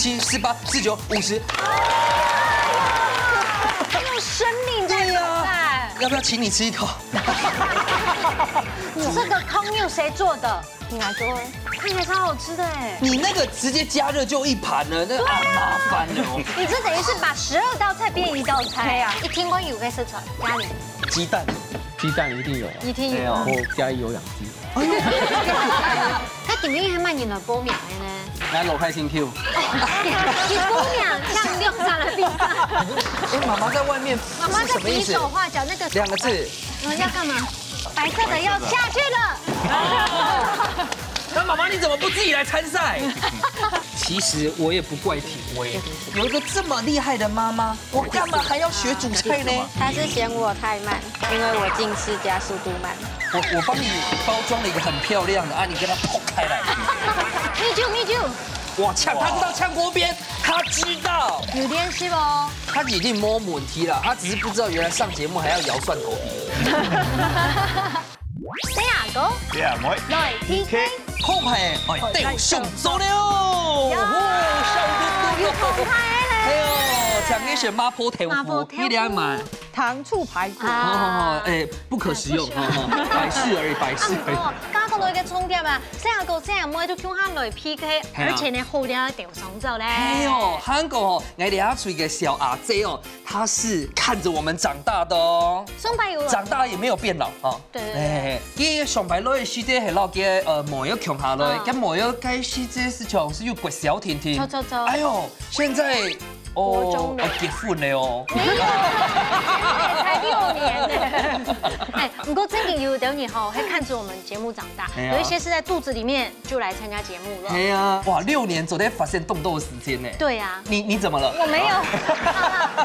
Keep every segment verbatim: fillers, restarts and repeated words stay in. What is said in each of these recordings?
七、四八、四九、五十。用生命在对呀比赛。要不要请你吃一口？这个空运谁做的？你拿给我。看起来超好吃的哎。你那个直接加热就一盘了，那啊麻烦了哦。你这等于是把十二道菜变一道菜。对啊一听过有个是啥？咖喱，鸡蛋，鸡蛋一定有啊，一听有。没有我家里有养鸡。它里面还蛮引人波米的呢。来，老开心 Q，你姑娘像六杀的比赛，哎，妈妈在外面妈妈在比是什么意思？手画脚，那个两个字，嗯要干嘛？白色的要下去了。那妈妈你怎么不自己来参赛？其实我也不怪评委，有一个这么厉害的妈妈，我干嘛还要学煮菜呢？他是嫌我太慢，因为我近视加速度慢。我我帮你包装了一个很漂亮的啊，你给它剖开来。Me too, me too。哇，抢，他知道炝锅边，他知道，有练习哦。他已经摸问题了，他只是不知道原来上节目还要摇蒜头皮。这样哥，对啊，妹。来 P K。好牌，哎，对，上手了哦，哦，笑嘟嘟有红牌嘞。哎呦，抢你选麻婆豆腐，麻婆豆腐你两买。糖醋排骨。好好好，哎，不可食用，哈哈，摆饰而已，摆饰而已。哦，刚刚讲到一个重点嘛，这样哥这样妹都共下来 P K，哎呀而且呢，好料都上手嘞。哎呦，韩国哦，哎，你要出一个小阿姐哦，她是看着我们长大的哦，上班有长大也没有变老哦。对对对哎，因为上班落去时节，还老给呃，没有穷下来，嗯跟没有该时节是从是又国小甜甜。走走走哎呦，现在国中了哦，要结婚了哦。没有，才六年呢。哎，不过正经有的人吼，会看着我们节目长大，哎呀有一些是在肚子里面就来参加节目了。哎呀，哇，六年总得发现动斗的时间呢。对呀、你你怎么了？我没有。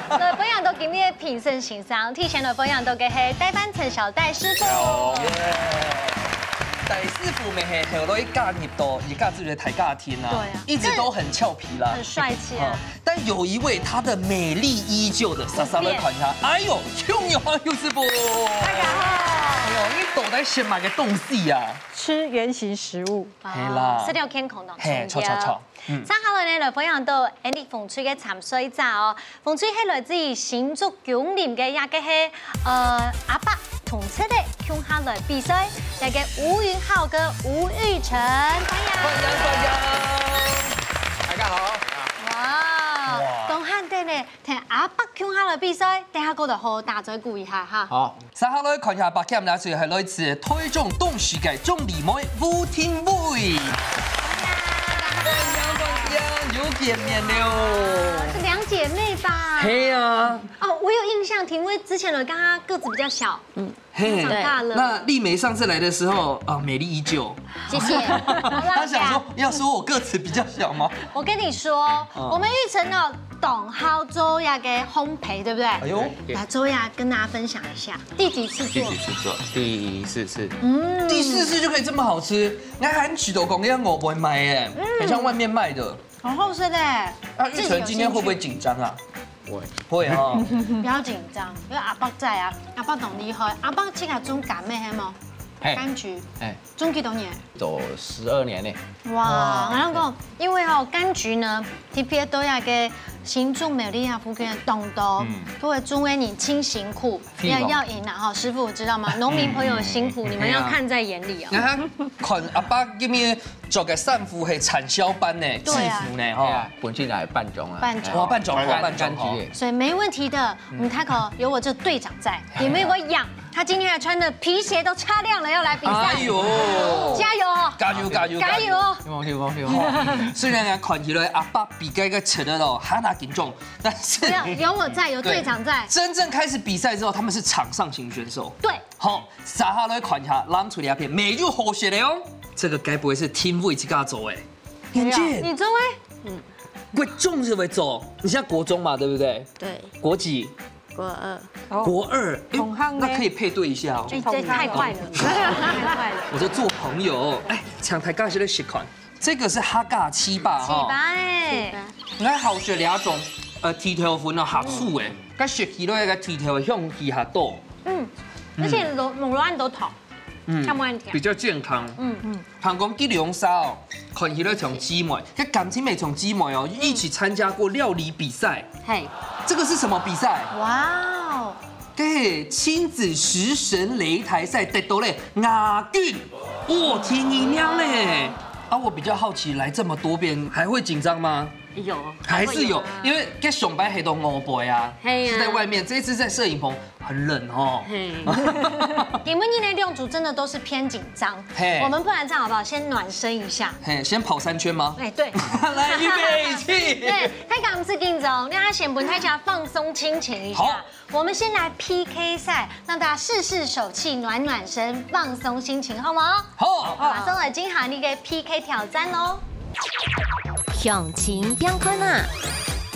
好了，来分享到今天的评审先生，提前来分享到个黑代班陈小戴师傅。戴师傅咪係後來加入到而家做个大家庭啊，對啊一直都很俏皮啦，很帥氣啊嗯但有一位她的美麗依舊的，莎莎來看一下，哎呦，邱永华邱师傅，大家好。哎呦，你到底食麼个東西啊？吃原形食物。係啦食了健康當重要。嘿，錯錯錯，嗯接下來呢，來分享到Andy紅隊个參賽者哦。紅隊係來自於新竹芎林个，也个係呃阿伯同七个共下來比賽，也个吳雲浩跟吳玉成，歡迎。歡迎歡迎。大家好。哇，當罕得呢，同阿伯共下來比賽，等下過得好好打嘴鼓一下哈。好，接下來看一下，阿伯今日係來自台中東勢个鍾麗妹吳庭蕙。歡迎歡迎，又見面了。是兩姐妹吧？嘿啊，哦，我有印象，庭蕙之前有跟她个子比較小，嘿，長大了。那麗梅上次來的時候啊，美麗依舊。谢谢。她想說要說我个子比較小嗎？我跟你說，嗯我們玉成呢，當好做那個烘焙，對不對？哎呦，來，周雅跟大家分享一下，第幾次做第几？次做？第四次。嗯，第四次就可以這麼好吃，那還取得講要我不會買耶，很像外面賣的。好好吃的。那玉成今天會不會緊張啊？會。會哦。不要緊張，因為阿伯在啊，阿伯當厲害，阿伯自家種柑个係無？嘿，柑橘，哎，種幾多年？做十二年呢。哇，然後講，因為吼柑橘呢，特別都要个新竹苗栗啊附近个當多，都會種个人真辛苦，是哦要要贏啊哈，師傅知道嗎？農民朋友辛苦，你們要看在眼裡哦。你看，看阿伯今日着个衫褲係產銷班呢，制對啊服呢，吼。哎呀，本身來半種啊。半種哇，半種，柑哇，半種哦。柑橘。所以沒問題的，我們開口有我這隊長在，你們有沒有養？他今天還穿的皮鞋都擦亮了，要來比賽。哎呦，加油哦！加油加油加油哦！希望希望希望。雖然啊看起來阿伯比該个吃的咯，還那緊張，但是不要，有我在，有隊長在。真正開始比賽之後，他們是場上型選手。對，好，接下來看一下，攬出來一片，沒有好食的哦。這個該不會是庭蕙自家做的？眼鏡，你做哎，國中就會做，你現在國中嘛，對不對？对，國幾？国二。國二，哎同行呢那可以配對一下哦。哎，這太快了，太快了。我說做朋友，哎，請大家先來試看，這個是客家粢粑哈，粢粑哎，你看好食兩種，呃，豬頭粉啊，客素誒，該食起來个豬頭香氣較多。嗯，而且無無亂都糖，嗯，較無恁甜。比較健康。嗯嗯。聽講這兩儕哦，看起來像姊妹，該感情也像姊妹哦，一起參加過料理比賽。嘿，這個是什麼比賽？哇哦，該親子食神擂台賽得到了亞軍，哇，第二名呢！啊，我比較好奇，來這麼多遍，還會緊張嗎？有，還是有，因為該上擺係在外背啊，嘿啊，是在外面，這一次在攝影棚，很冷哦。嘿。今晡日呢，兩組真的都是偏緊張，嘿。我們不然這樣好不好？先暖身一下。嘿，先跑三圈嗎？哎，對。來，預備起。對，大家毋使緊張，讓他先分大家放鬆心情一下。好。我們先來P K賽，讓大家試試手氣，暖暖身，放鬆心情，好嗎？好。馬上來進行一個P K挑戰哦。向前看啊！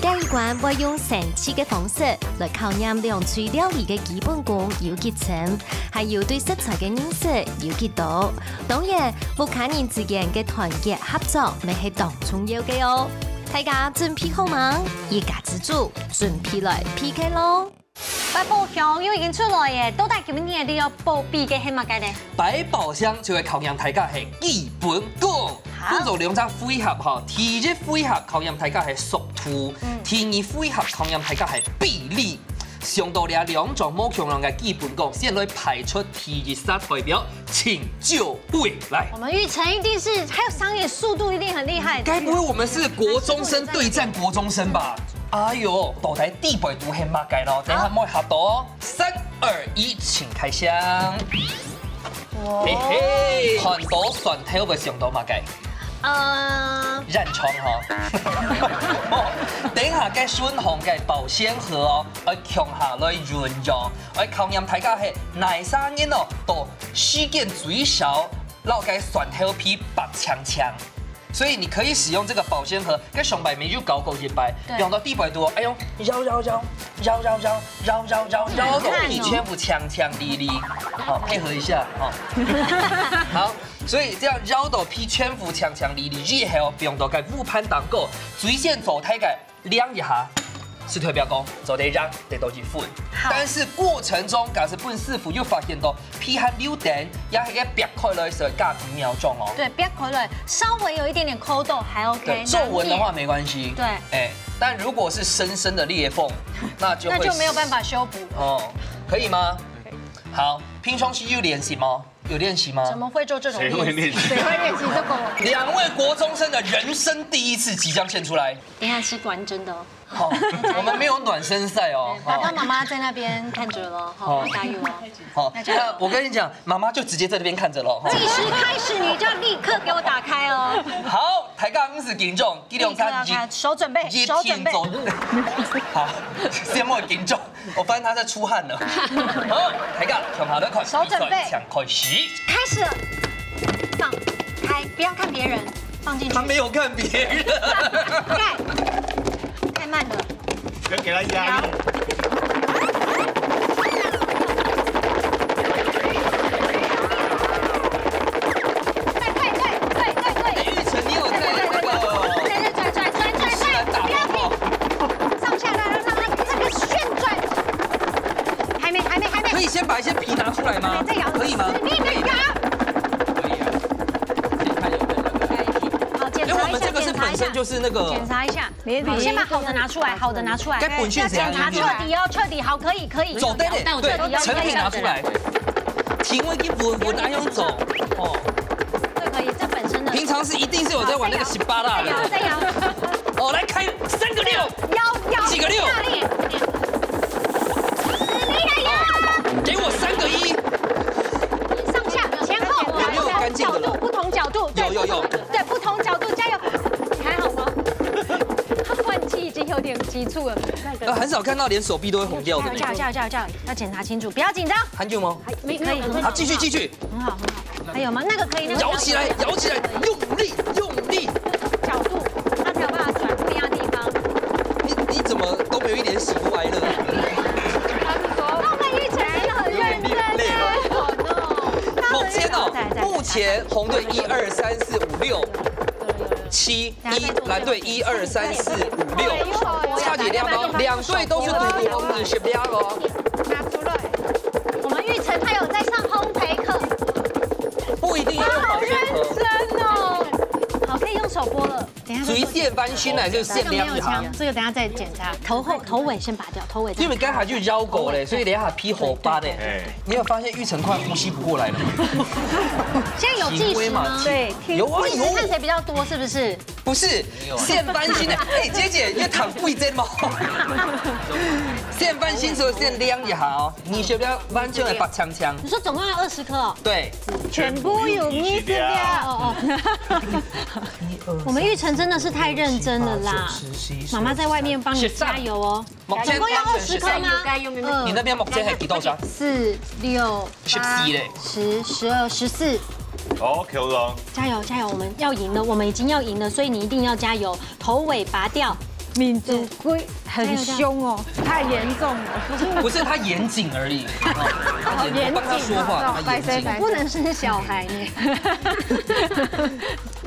這一關會用生趣个方式來考驗兩隊料理个基本功有幾深，還有對食材个認識有幾多。當然，屋下人之間个團結合作也係當重要个哦。大家準備好嗎？一家之煮，準備來P K咯！百寶箱又已經出來耶，到底今晡日你愛報比个係麼个呢？百寶箱就會考驗大家个基本功。好。分做兩隻回合吼，第一回合考驗大家个速度，嗯。第二回合考驗大家个臂力。想到這兩種無共樣个基本功，先來派出第一隻代表，請就位，來。我們玉成一定是，還有商業速度一定很厲害。該不會我們是國中生對戰國中生吧？哎喲，到底底背肚係麼个咯？等一下莫嚇到哦。三二一，請開箱。哇。嘿嘿，看到蒜頭會想到麼个？呃，染窗吼。等一下該順風个保鮮盒哦，愛共下來運用，愛考驗大家係哪儕人哦，到時間最少，摎該蒜頭皮拔淨淨。所以你可以使用這個保鮮盒，該上擺毋係有教過一擺，對。用到底背肚，哎喲，搖搖搖，搖搖搖，搖搖搖，搖到皮全部淨淨俐俐，好，配合一下，好。好，所以這樣搖到皮全部淨淨俐俐以後，放到該烏盤頂高，最先做忒个 量一下，係代表講做得贏，得到一分。好。但是過程中，假使分師傅有發現到皮還留等，也係該擘開來時加五秒鐘哦。對，擘開來，稍微有一點點摳到還OK。對，皺紋的話沒關係。對。哎，但如果是深深的裂縫，那就會那就沒有辦法修補。哦，可以嗎？好，平常時有練習嗎？有練習嗎？怎麼會做這種練習？誰會練習？誰會練習這個？兩位國中生的人生第一次即將獻出來。等一下吃關真的哦。好，我們沒有暖身賽哦。爸爸媽媽在那邊看著了，好，好。加油哦。好，那加油。那我跟你講，媽媽就直接在那邊看著了，哈。計時開始，你就要立刻給我打開哦。好，大家毋使緊張，這兩隻立刻要開，手準備，一手準備。一定做。好，先莫緊張，我發現他在出汗了。好，大家共下來看，手準備。比賽請開始。開始了，放，開，不要看別人。 放進去。他沒有看別人。蓋，太慢了。要給他壓力。對，對，對，對，對，對。哎，玉成，你有在那個對，對，對，對，對，轉，轉，轉，轉，不要停。上下，讓，讓它這個旋轉。還沒，還沒，還沒。可以先把一些皮拿出來嗎？還在搖。可以嗎？你那個。可以啊。先看有沒有那個。好，檢查一下，因為我們這個是本身就是那個檢查一下，檢查一下。好，先把好的拿出來，好的拿出來。該本身是怎樣？要檢查徹底哦，徹底，好，可以，可以。做得了，對，徹底哦，成品拿出來。可以了。體溫已經穩穩，哪有走？哦。這可以，這本身的。平常是一定是有在玩那個十八啦的。再搖，再搖。哦，來開三個六。搖，搖，幾個六？大力。使力的搖。給我三個一。上下前後，有沒有乾淨的了？角度，不同角度，對，有，有，有。不同，對，不同角度，加油。你還好嗎？他換氣已經有點急促了，那個。呃，很少看到連手臂都會紅掉的那種。加油，加油，加油，加油，要檢查清楚，不要緊張。還有嗎？還，沒，可以，很好，好，繼續，繼續。很好，很好。還有嗎？那個可以，那個搖起來，搖起來，用力，用力。角度，它才有辦法轉不一樣的地方。你，你怎麼都沒有一點喜怒哀樂啊？他們一直真的很認真欸。累了。目前哦，在，在，在。目前紅隊一二三四五六七，一，藍隊一二三四五六，差幾粒哦，兩隊都是獨獨紅二十粒哦。拿出來。我們玉成他有在上烘焙課。好播了，等一下再播。属于现翻新还是现这个没有量一行？枪，这个等一下再检查。头后头尾先拔掉，头尾再。因为刚才就绕过嘞，所以等一下劈火拔的。哎，你有发现玉成快呼吸不过来了吗？现在有计时吗？行为嘛，对，有啊有。计时看谁比较多，是不是？不是，现翻新的。哎，姐姐，你要谈贵针吗？现翻新所以现量一下哦，你先不要完全来拔枪枪。你说总共要二十颗哦？对，全部有二十粒。哦哦。我们玉成真的是太认真了啦。妈妈在外面帮你加油哦。总共要二十颗吗？你那边目前还几多张？四、六、十四嘞。十、十二、十四。哦，Q了。加油加油！我们要赢了，我们已经要赢了，所以你一定要加油，头尾拔掉。民族鬼很凶哦，太严重了。不是他严谨而已，严谨，帮他说话，他严谨。不能生小孩呢。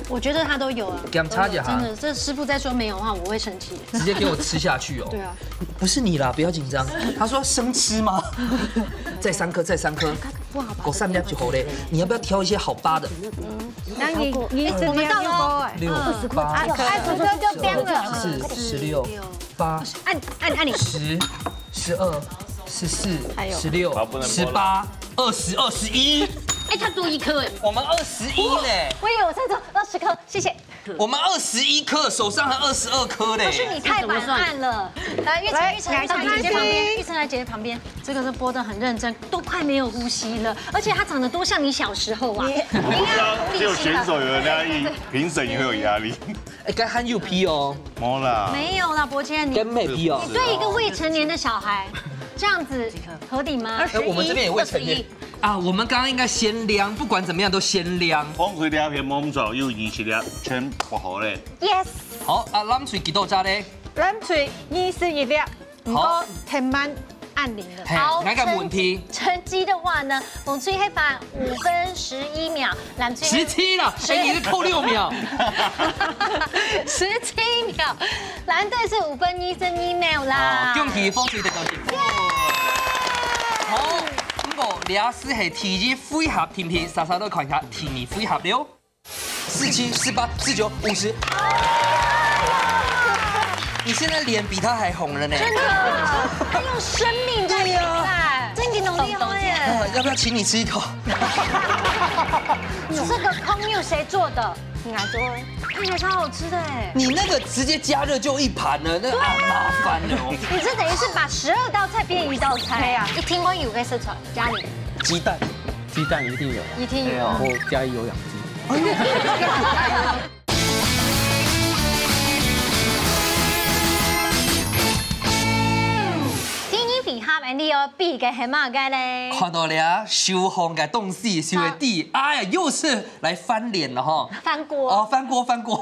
我觉得他都有啊。给他们插一下。真的，这师傅再说没有的话，我会生气。直接给我吃下去哦。对啊。不是你啦，不要紧张。他说生吃吗？再三颗，再三颗。我三粒就好嘞。你要不要挑一些好八的？那你你我们到了。六八，哎，哥哥就变了。十四、十六、八、按按按你。十、十二、十四、十六、十八、二十、二十一。哎，他多一颗哎。我们二十一呢。我以为我在做二十颗，谢谢。我们二十一颗，手上还二十二颗嘞。不是你太晚按了。来，玉成，玉成，来，玉成来姐姐旁边，玉成来姐姐旁边。这个是播的很认真，都快没有呼吸了，而且他长得多像你小时候啊！你要有自信啊。只有选手有压力，评审也会有压力。哎，该喊 U P 哦。没啦。没有啦，伯谦，你跟 Maybe 哦。你对一个未成年的小孩这样子合理吗？哎，我们这边也未成年啊，我们刚刚应该先量，不管怎么样都先量。放开两片，摸不着，有二十粒，全不好嘞。Yes。好啊，蓝隊几多只嘞？蓝队二十一粒，不过天满按铃了。好，那个问题，成绩的话呢，红队黑板五分十一秒，蓝队十七了，哎，你是扣六秒。十七秒，蓝队是五分二十二秒啦。恭喜红队得到幸福。好，不过这是第一回合，评评，稍稍都看一下第二回合了。 四七、四八、四九、五十。你现在脸比他还红了呢。真的，他用生命在比赛，真的很厉害耶。啊，要不要请你吃一口？这个空又谁做的？你来做。看起来超好吃的哎。你那个直接加热就一盘了，那啊麻烦了哦。你这等于是把十二道菜变一道菜啊！一定会有个食材，家里。鸡蛋。 鸡蛋一定有，一定有。然后加一有氧鸡。第二回合，恁樣哦，比个係麼个咧？看到了，手項个東西，就會知，哎呀，又是來翻臉了哈。翻鍋。哦，翻鍋，翻鍋。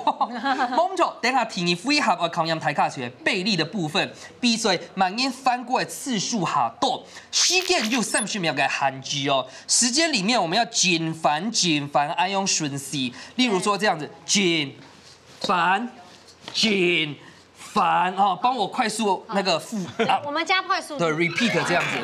無錯，等下第二回合，𠊎考驗大家就係臂力的部分，比賽麼人翻鍋个次數較多。 時間有三十秒个限制哦，時間裡面我們要緊翻緊翻，愛用順序。例如說這樣子，緊翻緊翻哦，幫我快速那個複啊，我們加快速度。對，repeat這樣子。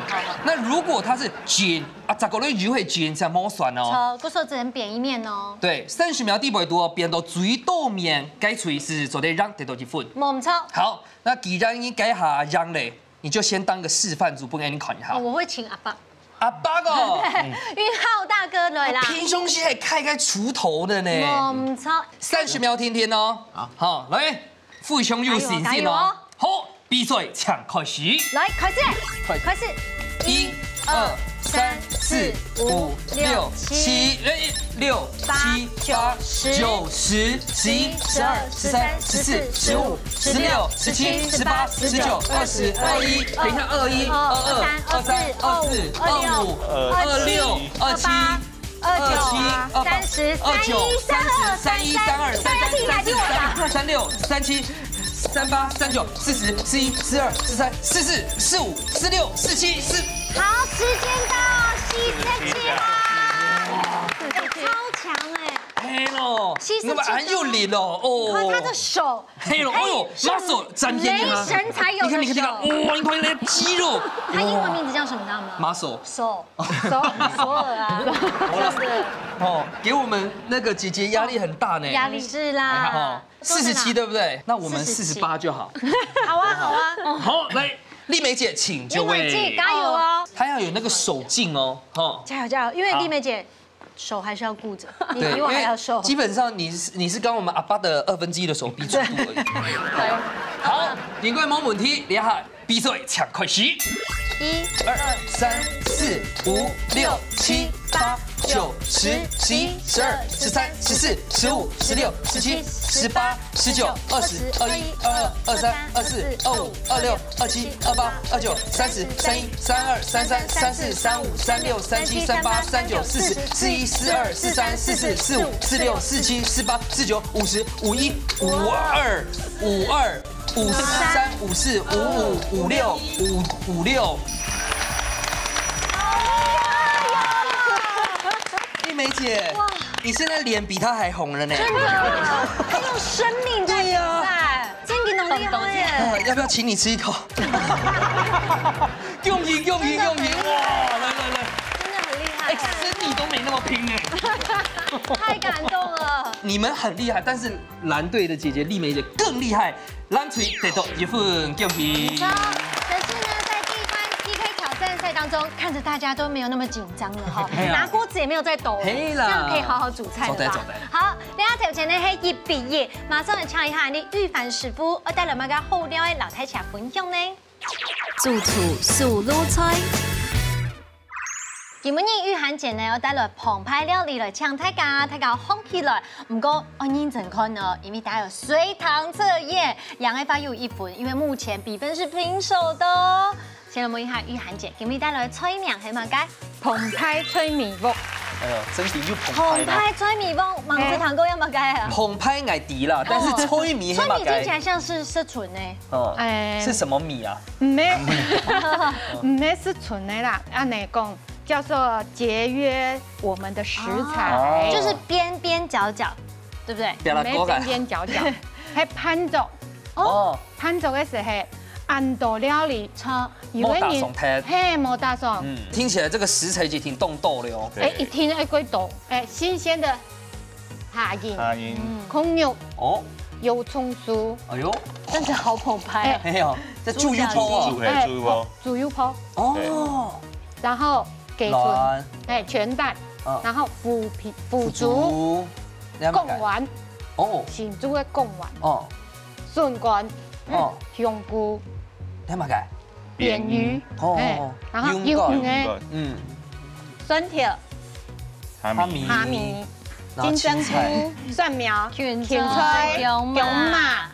那如果它是緊啊，咋个了就會緊，這樣無算哦。好，故所只能扁一面哦。對，三十秒底背肚哦，扁到最多面，該隊係做得贏得到一分。無錯。好，那既然你該下贏咧， 你就先當個示範組，分𠊎看一下。哦，我會請阿伯。阿伯哦，對，雲浩大哥來啦。平常時還開開鋤頭的呢。無錯。三十秒定定哦。好。好，來，非常有信心哦。加油，加油哦。好，比賽請開始。來，開始，開始。開始。一、二、三、四、五、六、七，哎，六、八、七、八、九、十、十一、十二、十三、十四、十五、十六、十七、十八、十九、二十、二一，等一下，二一、二二、二三、二四、二五、二六、二七、二七、二八、二九、三十、二九、三十、三一、三二、三三、三四、三五、三六、三七、三八、三九、四十、四一、四二、四三、四四、四五、四六、四七、四。好，時間到，四十七啦，超強哎！嘿咯，七十七度。你看很有力哦，哦。你看他的手，嘿咯，哎呦，muscle展现了吗？雷神才有的手。你看，你看这个，哇，你看那个肌肉，他英文名字叫什么，你知道吗？Muscle。手，手，手啊，真的。哦，给我们那个姐姐压力很大呢。压力是啦。哦，四十七对不对？那我们四十八就好。好啊，好啊。好，来，丽梅姐，请就位。丽梅姐，加油哦！她要有那个手劲哦，哈。加油加油，因为丽梅姐手还是要顾着，你比我还要瘦。基本上你是你是跟我们阿爸的二分之一的手臂粗度而已。好，你快没问题，厉害，比赛请开始。一、二、三、四、五、六、七、八、九、十、十一、十二、十三、十四、十五、十六、十七、十八、十九、二十、二一、二二、二三、二四、二五、二六、二七、二八、二九、三十、三一、三二、三三、三四、三五、三六、三七、三八、三九、四十、四一、四二、四三、四四、四五、四六、四七、四八、四九、五十、五一、五二、五二、五三、五四、五五、五六、五五六。丽梅姐，你现在脸比她还红了呢。真的，她用生命在比赛。对呀。真的很厉害耶。啊，要不要请你吃一口？恭喜恭喜恭喜！哇，来来来，真的很厉害。哎，生理都没那么拼哎。太感动了。你们很厉害，但是蓝队的姐姐丽梅姐更厉害，蓝队得到一分，恭喜。好，可是呢，在第一关P K挑战赛当中，看着大家都没有那么紧张了哈，嘿啦。拿锅子也没有在抖了，嘿啦。这样可以好好煮菜了吧？好，等下头前呢，嘿，一比一，马上来请一下你玉凡师傅，要带来么个好料的，老太家分享呢？主厨手路菜。今晡日玉涵姐呢，要帶來澎湃料理來請大家，大家紅起來。毋過，愛認真看哦，因為大家有隨堂測驗，贏个話有一分，因為目前比分是平手的哦。先來問一下玉涵姐，今日帶來的菜名係麼个？澎湃菜米屋。哎呦，真的又澎湃了。澎湃菜米屋，網誌堂哥要麼个啊？澎湃𠊎知啦，但是菜米係麼个？菜米聽起來像是食材呢。哦，哎，是什么米啊？毋係，毋係食材个啦，恁呢講，叫做節約我們的食材。哦，就是邊邊角角，對不對？毋係邊邊角角，係盤桌。哦，盤桌个時候，恁多料理，有个人，無打爽忒。嘿，無打爽。嗯，聽起來這個食材就挺凍凍的哦。哎，一定要幾多，哎，新鮮的 蝦仁、蝦仁。嗯，爌肉，哦，油蔥酥，哎呦，真的好澎湃啊！哎，沒有，這豬油泡哦。豬，嘿，哎，豬油泡。豬油泡，哦，然後雞春，卵，哎，全蛋，嗯，然後腐皮、腐竹，腐竹，貢丸，哦，新竹个貢丸，哦，筍乾，哦，香菇，你看嘛， 扁魚，哦，哎，然後幼魚个，嗯，蒜頭、蝦米，蝦米，然後青菜，金針菇、蒜苗、芹菜、蕹菜、蕹蕹麻、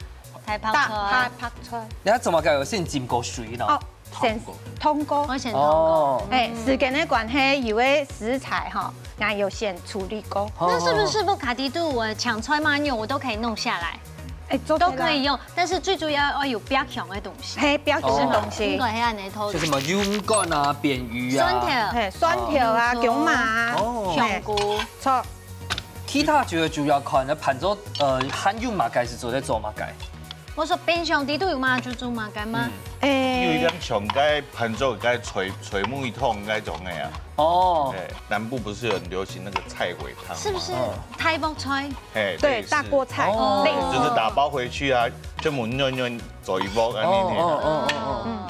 大白菜，大白菜。你看做麼个愛先浸過水呢？哦，先燙過。我先燙過。哦，哎，時間个關係，有个食材吼，𠊎有先處理過。那是不是師傅家己都有个青菜嘛，那種我都可以弄下來？哎，做得啦。都可以用。 但是最主要愛有壁牆个東西。嘿，壁牆个東西。哦，應該係恁呢，就什麼蕹柑啊、扁魚啊。蒜頭。嘿，蒜頭啊，哦，蕹麻啊。哦。香菇。著。其他就主要看該盤桌，呃，還有麼个係做得做麼个？我說冰箱裡肚有麼个就做麼个嘛。嗯。哎。有一點像該盤桌該炊，炊糜湯該種个啊。哦。哎，南部不是很流行那個菜尾湯嗎？是不是？嗯。大鑊菜？ 嘿，對，類似。大鍋菜，哦，類似。就是打包回去啊，全部軟軟做一鑊，恁呢。哦，哦，哦，哦，哦。嗯，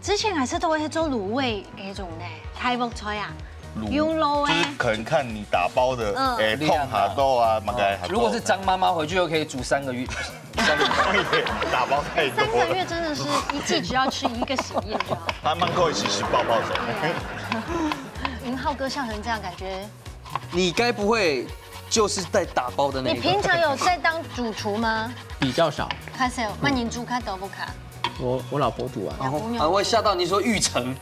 之前還係都會做滷味該種呢，大鑊菜啊，滷，用滷个。就是可能看你打包的，嗯。哎，量啊。燙幾多啊，麼个幾多。哦，如果是張媽媽回去，又可以煮三個月，三個月。打包太多了。三個月真的是一季只要吃一個喜宴就好。他們可以洗洗泡泡水。對。雲浩哥笑成這樣，感覺 你該不會就是在打包的那一個？你平常有在當主廚嗎？比較少。較少，麼人煮較多無？我，我老婆煮啊。老公有。啊，我嚇到你說育成。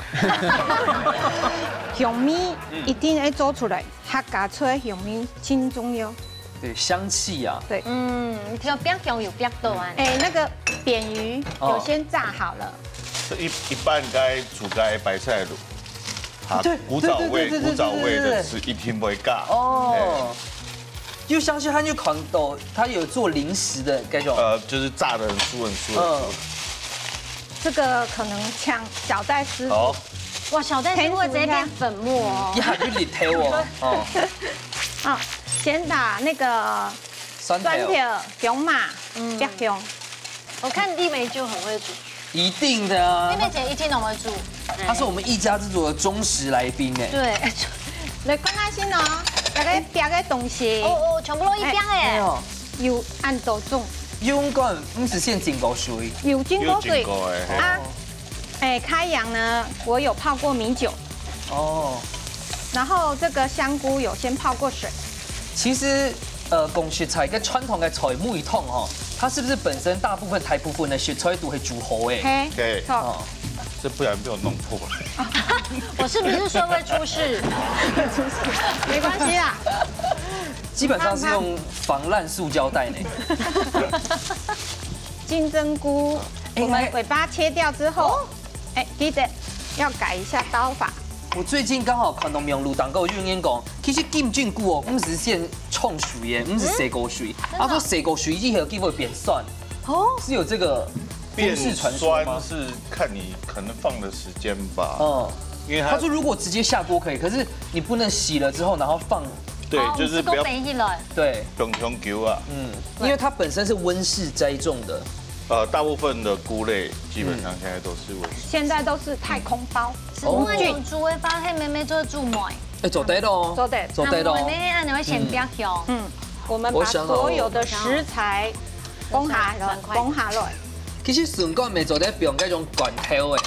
香味，嗯。一定愛做出來，客家菜香味真重要。對，香氣啊。對。嗯，聽壁牆有壁到啊。哎，那個扁魚，哦。有先炸好了。這一，一半該煮該白菜滷。 啊，對，古早味，對，對，對，對，古早味的是一定會加。哦。哎。又相信他又看到他有做零食的那种，呃，就是炸的很酥很酥很酥。嗯，这个可能像小戴师傅，好，哇，小戴师傅直接变粉末哦一。下就裂开哦，哦，啊，先把那个酸甜酸甜香嘛，嗯，放香。我看丽梅就很会煮，一定的啊丽，梅姐一定很会煮。他是我们一家之煮的忠实来宾哎，对，来，看下先哦，大概别个东西，哦哦，全部都一样哎。哎呦，有按多种，用过五十线浸过水，有浸过水有浸过哎嘿啊。哎，开阳呢，我有泡过米酒，哦，然后这个香菇有先泡过水，其实。呃，讲食材个传统个菜每一趟吼，它是不是本身大部分大部分的食材都会煮好诶？嘿，对错，哦，这不然被我弄破了。我是不是说会出事？没关系啦。基本上是用防烂塑胶袋呢。金针菇，哎我们尾巴切掉之后，哎，记得要改一下刀法。我最近刚好看到网路上有人讲，其实金针菇哦，不是先冲水耶，不是洗过水，他说洗过水以后就会变酸，哦，是有这个都变市传说吗酸？是看你可能放的时间吧。嗯，因为它他说如果直接下锅可以，可是你不能洗了之后然后放，对，哦就是不要这个没起来。对，熊熊球啊。嗯，因为它本身是温室栽种的，呃，大部分的菇类基本上现在都是温室。现在都是太空包，是因为有煮的话，黑妹妹就会煮梅。哎，做得咯，做得做得咯那。梅妹按你会先不要香。嗯，我们把我想好了所有的食材崩下来，崩下来。其实笋干没做得用那种罐头哎，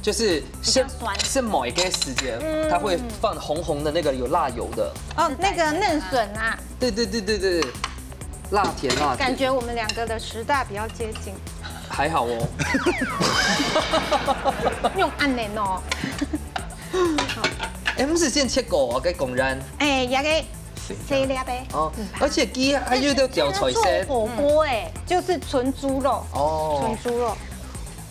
就是是比较酸是某一个时间，它会放红红的那个有辣油的，哦，那个嫩笋啊，对对对对对，辣甜辣甜，感觉我们两个的食大比较接近，还好哦。用按呢哦。哎，不是先切过哦，该公然哎，也给这一粒呗，哦，而且鸡还有一个小菜色做火锅哎，就是纯猪肉，哦纯，猪肉，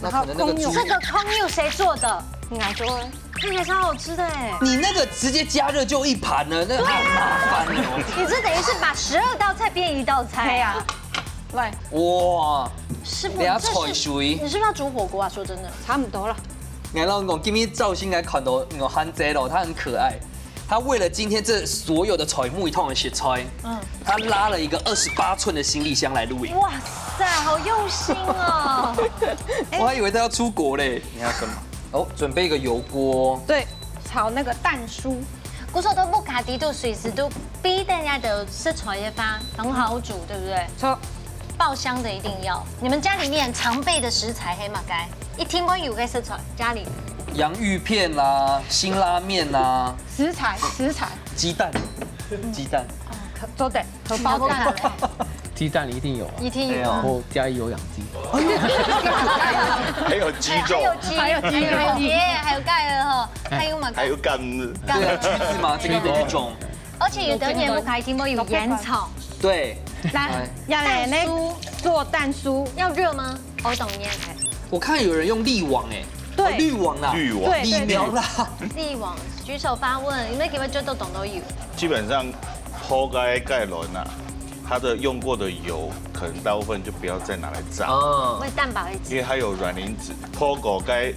那可能那个猪这个空又谁做的？应该就会看起来超好吃的哎。你那个直接加热就一盘了，那个很麻烦哦。你这等于是把十二道菜变一道菜啊！来，哇，师傅，你要这是菜水你是不是要煮火锅啊？说真的，差不多了。然后我今天照新来看到我韩仔咯，他很可爱。他为了今天这所有的菜木一通的食材，嗯，他拉了一个二十八寸的行李箱来露营。哇塞，好用心哦！我还以为他要出国嘞。你要什么？哦，准备一个油锅。对，炒那个蛋酥，故所都不卡底都随时都必定要的食材的话，很好煮，对不对？错，爆香的一定要。你们家里面常备的食材黑马该，一定会有个食材，家里洋芋片啦、辛拉面啦、食材食材，鸡蛋、鸡蛋。可做得荷包蛋，鸡蛋一定有啊，一定有。对哦我家里有养鸡。还有鸡肉，还有鸡，还有鸡，还有鸡，还有盖了哈，还有嘛？还有柑子。对啊，橘子嘛，这个都是种。而且有的人不开心，会有烟草，对，来，要来那做蛋酥，要热吗？我懂烟哎。我看有人用滤网哎，对哦滤网啦，滤网对疫苗啦。力王举手发问，有没有给我觉得懂都有？基本上，抛开盖伦啊，它的用过的油，可能大部分就不要再拿来炸，啊，会蛋白质因为它有卵磷脂，抛过该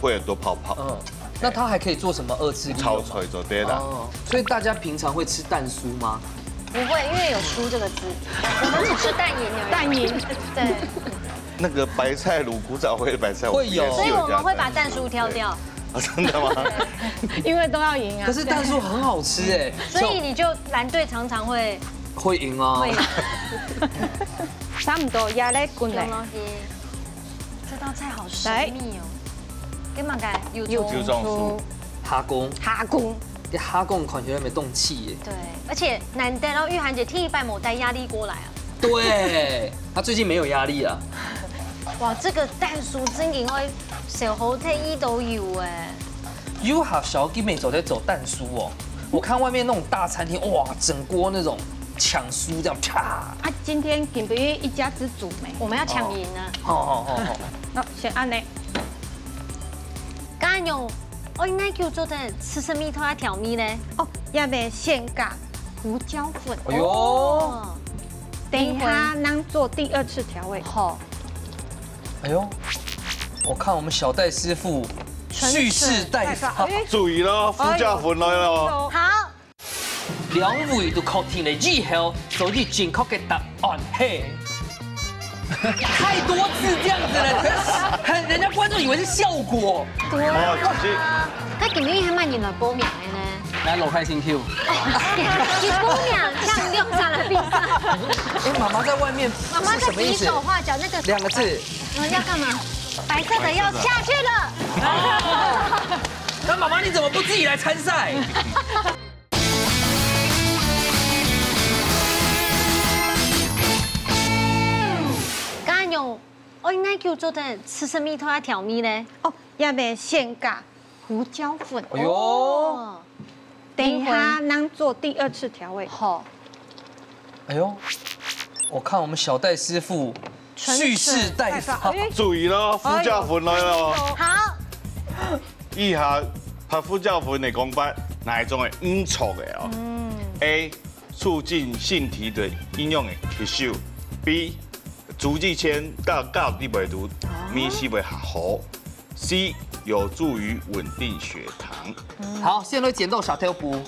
会很多泡泡，嗯，那它还可以做什么二次利用？炒菜做得啦。哦，所以大家平常会吃蛋酥吗？不会，因为有酥这个字，我们只吃蛋饮而已。蛋饮，对，那个白菜卤古早味的白菜，会有我也是所以我们加会把蛋酥酥挑掉。啊，真的吗？因为都要赢啊可。是蛋酥很好吃哎，所以你就蓝队常常会会赢哦会。差不多也来滚嘞，有东西，这道菜好神秘哦。给马改有有葱有这种酥哈工，哈工，这哈工看起来没动气耶。对，而且难得哦，玉涵姐第一拜没带压力过来啊。对，他最近没有压力了。哇，这个蛋酥真的会小猴在一都有哎。有好小弟妹走在走蛋酥哦，我看外面那种大餐厅，哇，整锅那种抢酥这样啪，啊，今天顶不一家之煮没？我们要抢赢啊！好好好好，那先按呢，刚刚有，哦，应该给我做的吃吃蜜，偷来调蜜嘞。哦，也没现嘎，胡椒粉。哎呦，哦，等一下，能做第二次調味。好，哎呦，我看我们小戴师傅蓄势待发。哎，注意咯，胡椒粉來咯。好，兩位都確定了以後，所以正確个答案係。 太多次这样子了，很，人家观众以为是效果。對啊。哦，其實佢今日還蠻認來報名的呢。來，老開心Q。佢報名，像用上來比賽。哎，媽媽在外面，媽媽在比手畫腳，那個兩个字。嗯，要幹嘛？白色的要下去了。哦。那媽媽你怎么不自己来参赛？ 該用愛哪久做得試試味道啊調味呢？哦，也愛先加胡椒粉。哎呦，哦，等一下，能做第二次調味。好，哎呦，我看我们小戴师傅蓄势待发。哎，注意咯，胡椒粉來咯。好，以下拍胡椒粉个講法，哪一種係毋著个哦？嗯，A，促進腺體的營養个吸收。B，竹子鉎加，加入裡背肚，味緒會較好。C，有助於穩定血糖。好，現在剪刀石頭布。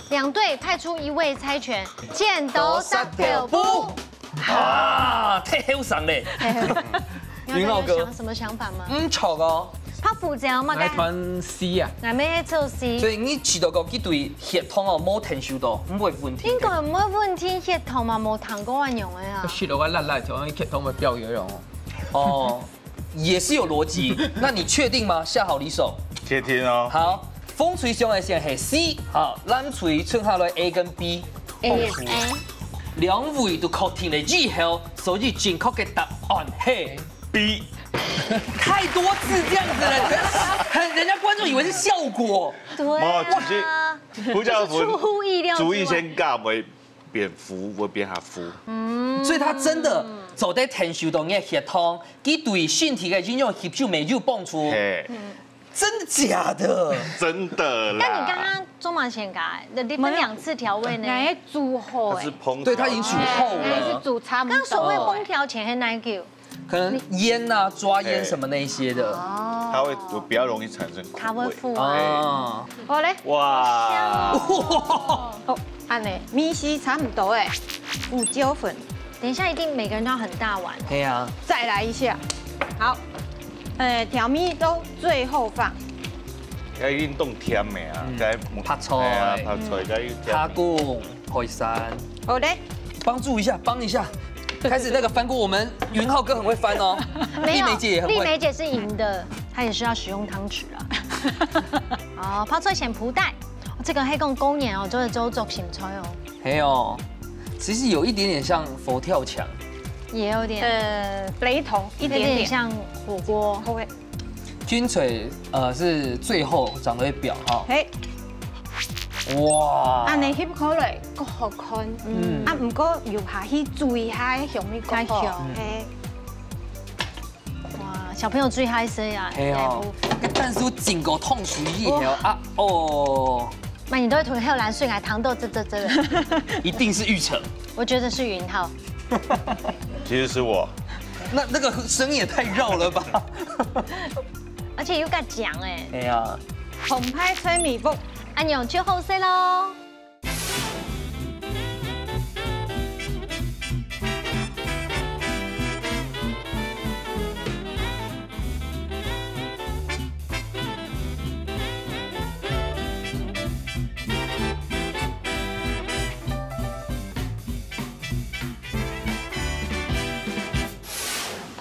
兩隊派出一位猜拳，剪刀石頭布。啊，太後生咧。云浩哥，有想什麼想法嗎？嗯，著哦。怕負責嘛，來團C啊。來，沒做C。所以你試著過這對血統哦，無聽受到，毋會問題。應該毋會問題，血統嘛，無聽過恁樣个啊。食落个辣辣，像血統會飆油樣哦。哦，也是有邏輯。那你確定嗎？下好離手。確定哦。好，紅隊想个先係C，好，藍隊剩下來A跟B。A，A。兩位都確定了以後，所以正確个答案係 B。太多次這樣子了，很，人家觀眾以為是效果。對啊。無，其實胡椒粉，就是出乎意料之外。竹子鉎加會變苦，會變較苦。嗯。所以佢真的做得聽受到你个血糖，佢對身體个營養吸收乜有幫助。嘿。真的假的？真的啦。但你剛剛做麼个先加，你分兩次調味呢？哎，煮好哎。它是烹調。對，它已經煮好了。哎，是煮差不多。剛所謂烹調前係哪久？ 可能醃啊、抓醃什麼那些的。哦。它會有比較容易產生苦味。它會苦。哎。哦。好嘞。哇。哦，恁呢，味緒差不多哎，胡椒粉。等一下，一定每個人都要很大碗。對啊。再來一下。好，呃，調味都最後放。要一定凍甜的啊，嗯。該白菜。哎呀，白菜該有甜。蝦公、海參。好嘞。幫助一下，幫一下。 開始那個翻鍋，我們云浩哥很會翻哦。沒有，麗梅姐也很會。麗梅姐是贏的，她也是要使用湯匙啊。哦，泡菜選脯蛋，這個係講過年哦，做得做作興菜哦。還有，其實有一點點像佛跳牆。也有點。呃，雷同，一點點。有點像火鍋。口味。 滾水，呃，是最後長得會表哈。嘿。哇。恁呢翕起來，較好看。嗯。啊，毋過又下去煮一下，香味較好。較香。嘿。哇，小朋友最好食啊，嘿哦。這一步。但是我整個燙熟以後啊，哦。那你都會塗黑藍水來糖豆，這，這，這。一定是玉成。我覺得是云浩。其實是我。那，那個聲音也太繞了吧？ 而且又較強哎。哎呀。澎湃吹米風，恁樣就好食咯。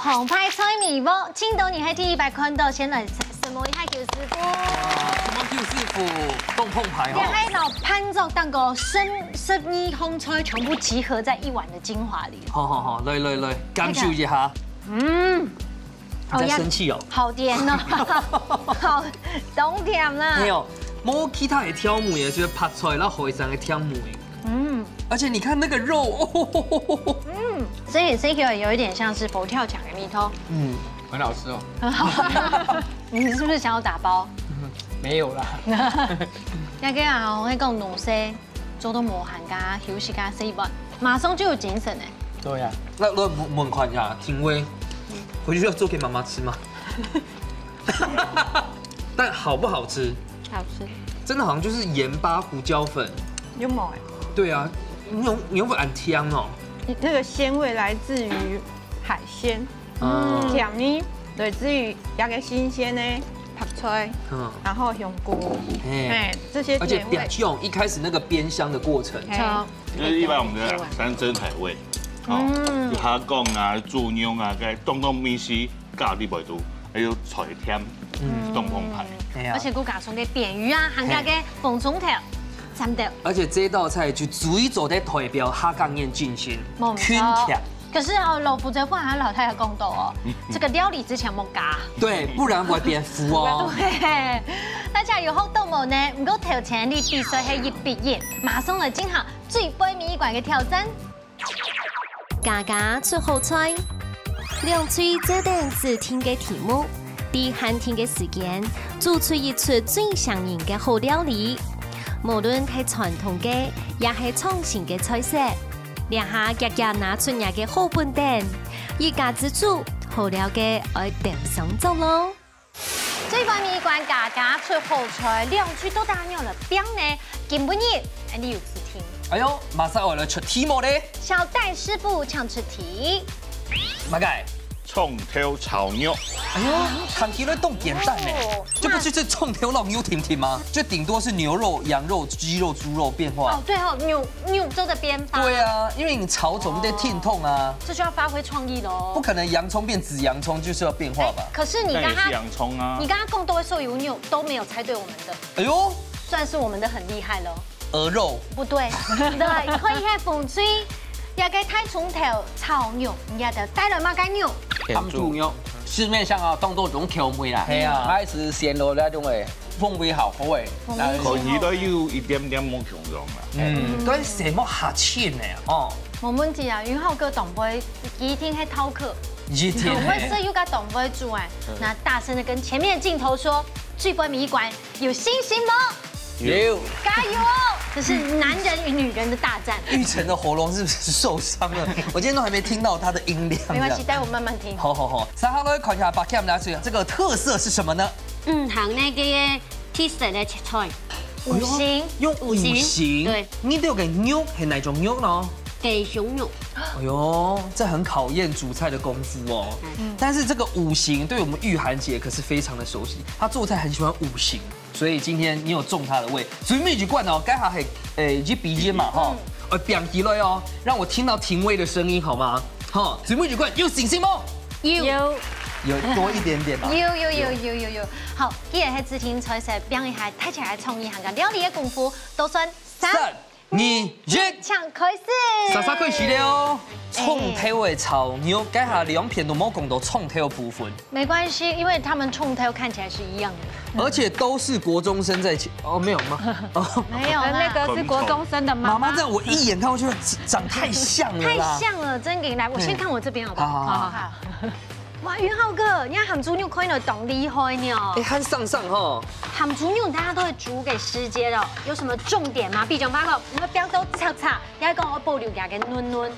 澎湃吹米鍋，盡多人係第一擺看到，先來承蒙一下九師傅。承蒙九師傅，當澎湃哦。也還老潘總當个生，生意烘菜全部集合在一碗的精華裡。好好好，來來來，感受一下。嗯，你在生氣哦？好甜哦，好，當甜啦。沒有，無其他的調味，就是白菜，然後海產的調味。 嗯，而且你看那個肉，哦，嗯，所以這個有一點像是佛跳牆的味道。嗯，很好吃哦。你是不是想要打包？沒有啦。那個啊，我會講東西，做到無閒个休息个時節，馬上就有精神了。對啊。那我問問看一下，庭葳，回去要做給媽媽吃嗎？但好不好吃？好吃。真的好像就是鹽巴、胡椒粉。有無欸？對啊，牛牛粉很香哦。那個鮮味來自於海鮮，嗯，甜味，對，至於那個新鮮的白菜，嗯，然後香菇，嘿，嘿，這些甜味。而且比較一開始那個煸香的過程。嘿，就是一般我們的山珍海味，哦，嗯，就蝦公啊、豬肉啊，該當當味緒，咖哩味道，還有菜甜，嗯，當豐沛。哎呀，而且佢加上个扁魚啊，還有个紅蔥頭，讚到。而且這道菜就足以做得代表客家人精神，無錯。可是哦，老夫子話還老太太講到哦，這個料理之前莫加。對，不然會變苦哦。對，大家有學到無呢？毋過頭前你比賽係一比一，馬上來進行最尾一關个挑戰。家家出好菜，兩隊做等指定个題目，在限定个時間，做出一出最像人个好料理。無論係傳統个，也係創新个菜色，這下遽遽拿出若个好本等，一家之煮，好料个愛鬥上桌咯。最尾一關家家出好菜，兩隊到底仰般來拚呢？今晡日，恁樣有事情。哎喲，馬上我來出題目咧。小戴師傅請出題。麼个？蔥頭炒肉。哎喲，看起來當簡單呢。哦，這不就是蔥頭摎肉定定嗎？就頂多是牛肉、羊肉、雞肉、豬肉變化。哦，對哦，牛，牛做得變化。對啊，因為你炒總得定定啊。哦，這就要發揮創意咯。不可能洋蔥變紫洋蔥，就是要變化吧？哎，可是你剛剛，那也是洋蔥啊。你剛剛講到个所有肉都沒有猜對我們的。哎喲，算是我們的很厲害了。鵝肉。不對，對，你可以看紅隊，這個大蔥頭炒肉，你看得帶來麼个肉？鹹豬肉。市面上啊，當多種口味啦。係啊。𠊎係鮮肉那種誒，風味好好誒。風味好。口味都有一點點無共樣啦。嗯，該係無客氣呢，哦。無問題啊，雲浩哥當會，一定係饕客。一定係。當會食又个當會煮誒，那大聲的跟前面的鏡頭說，最尾一關 有信心嗎？有。加油哦！這是男人與女人的大戰。玉成的喉嚨是不是受傷了？我今天都還沒聽到他的音量。沒關係，待我慢慢聽。好好好，接下來看一下，把Cam拿出來，這個特色是什麼呢？嗯，還有那個特色的切菜。五星。用五星。五星。對。你這個肉係哪種肉呢？雞胸肉。哎喲，這很考驗煮菜的功夫哦。嗯。但是這個五星對我們玉涵姐可是非常的熟悉，她做菜很喜歡五星。 所以今天你有中他的胃。最尾一關哦，該下係，誒，一比一嘛，吼。呃，拚起來哦，讓我聽到庭葳的聲音好嗎？吼，最尾一關有信心無？有。有。有多一點點吧。有，有，有，有，有，有。好，既然係指定菜色，拚一下，大家个創意還有料理个功夫，都算三、三、二、一。請開始。煞煞開始了哦。哎。蔥頭个炒肉，該下兩片都無講到蔥頭部分。 沒關係，因為他們蔥頭看起來是一樣的。而且都是國中生在切，哦，沒有嗎？哦。沒有啦。呃，那個是國中生的媽媽。媽媽這樣，我一眼看過去，長太像了啦。太像了，真的。來，我先看我這邊好不好？好，好，好。好。哇，雲浩哥，你看鹹豬肉看起來當厲害呢。哎，很上相吼。鹹豬肉大家都會煮給時節了，有什麼重點嗎？畢竟發覺你們標都炒炒，你還跟我保留給它嫩嫩。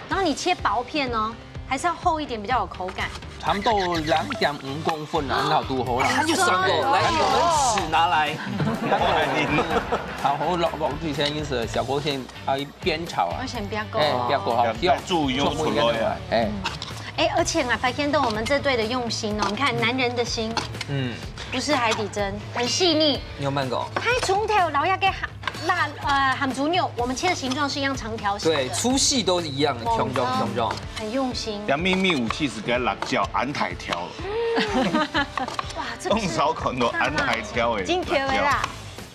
然後你切薄片哦，還是要厚一點比較有口感。差不多兩點五公分啊，很好度好啦。他就算過，來，我們尺拿來。好，好，老，老之前就是小鍋先啊，煸炒啊。我先煸過。哎，煸過好，煸，豬油出來啊。哎。哎，而且啊，發現到我們這隊的用心哦，你看男人的心，嗯，不是海底針，很細膩。你有慢過？它蔥頭，然後要給辣，呃，鹹豬肉，我們切的形狀是一樣長條形的。對，粗細都一樣，沒錯。共樣，共樣。很用心。這秘密武器係該辣椒，恁大條。哇，這個是當少看到恁大條个辣椒。真Q的啦，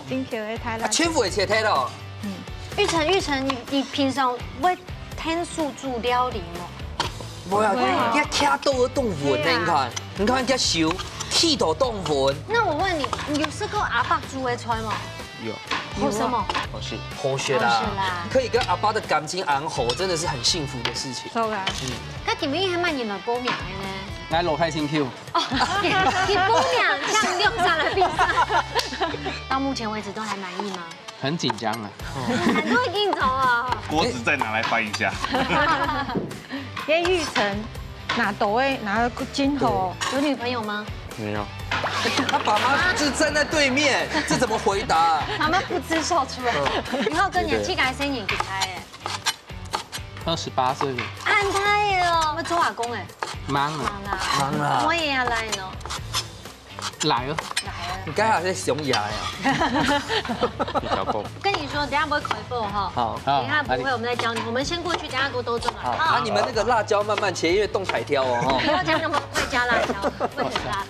真Q的，太辣。啊，全部會切忒咯。嗯。玉成，玉成，你，你平常會𢯭手煮料理嗎？無啊，會啊。你看徛到都當穩呢，對啊。你看，你看這手，徛到當穩。那我問你，你有食過阿伯煮个菜嗎？ 有。好食無？好食。好食啦。好食啦。可以跟阿爸的感情恁好，真的是很幸福的事情。好啦。嗯。該今晡日係麼人來報名个呢？𠊎老弟請Q。哦，佢報名，像用上來比賽。到目前為止都還滿意嗎？很紧张啊。很多镜头啊。锅子再拿来翻一下。因为玉成拿刀仔拿得真好。有女朋友吗？没有。他爸妈就站在对面，这怎么回答？妈妈噗嗤笑出来。以后跟你去个生日给他哎。二十八岁了。安泰哦，我做阿公哎。忙啊。忙啊。忙啊。我也要来喏。 来了。来了。你刚才在熊牙呀？小宝。跟你说，等一下不会开播哈。好。等一下不会，我们再教你。我们先过去，等一下给我兜轉來。好，啊，你们那个辣椒慢慢切，因为冻彩挑哦，哈。不要加那么快加辣椒，会很辣。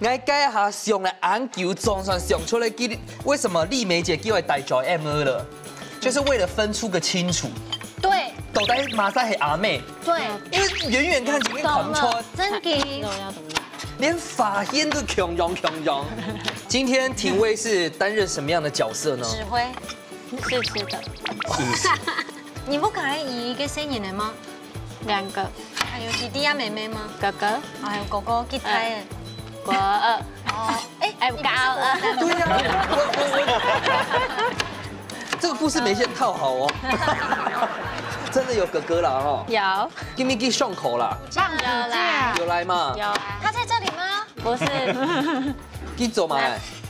𠊎該下想了恁久，總算想出來，為什麼麗梅姐叫我大嘴M了，就是为了分出个清楚。对。到底麼儕係阿妹？对。因为远远看起来看不出。懂了，真的。连发音都共樣共樣。今天庭威是担任什么样的角色呢？指挥。试吃的。你不可以一个声音的吗？两个。还有弟弟啊，妹妹吗？哥哥。还有哥哥，吉他耶。国二。哦，哎，哎，你不是国三吗？对呀，我我我，这个故事没先套好哦。真的有哥哥了哈。有。今天去上课啦。放暑假。有来吗？有啊。他在这里吗？不是。去做嘛？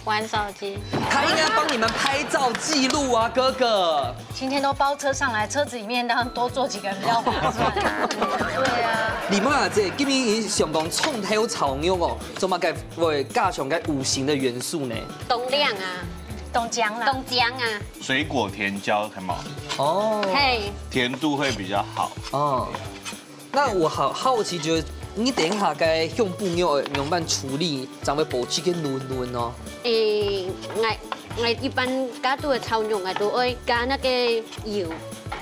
玩手机。他应该帮你们拍照记录啊，哥哥。今天都包车上来，车子里面当然多坐几个人比较划算。对啊。你妈这今天想讲创头炒肉哦，怎么个会加上个五行的元素呢？冬令啊，冬江啦，冬江啊。水果甜椒，看嘛。哦。嘿。甜度会比较好。哦。 那我好好奇，就是你等一下该用布料用慢处理，才会保持个嫩嫩哦。诶，我我一般家肚个炒肉，我都会加那个油，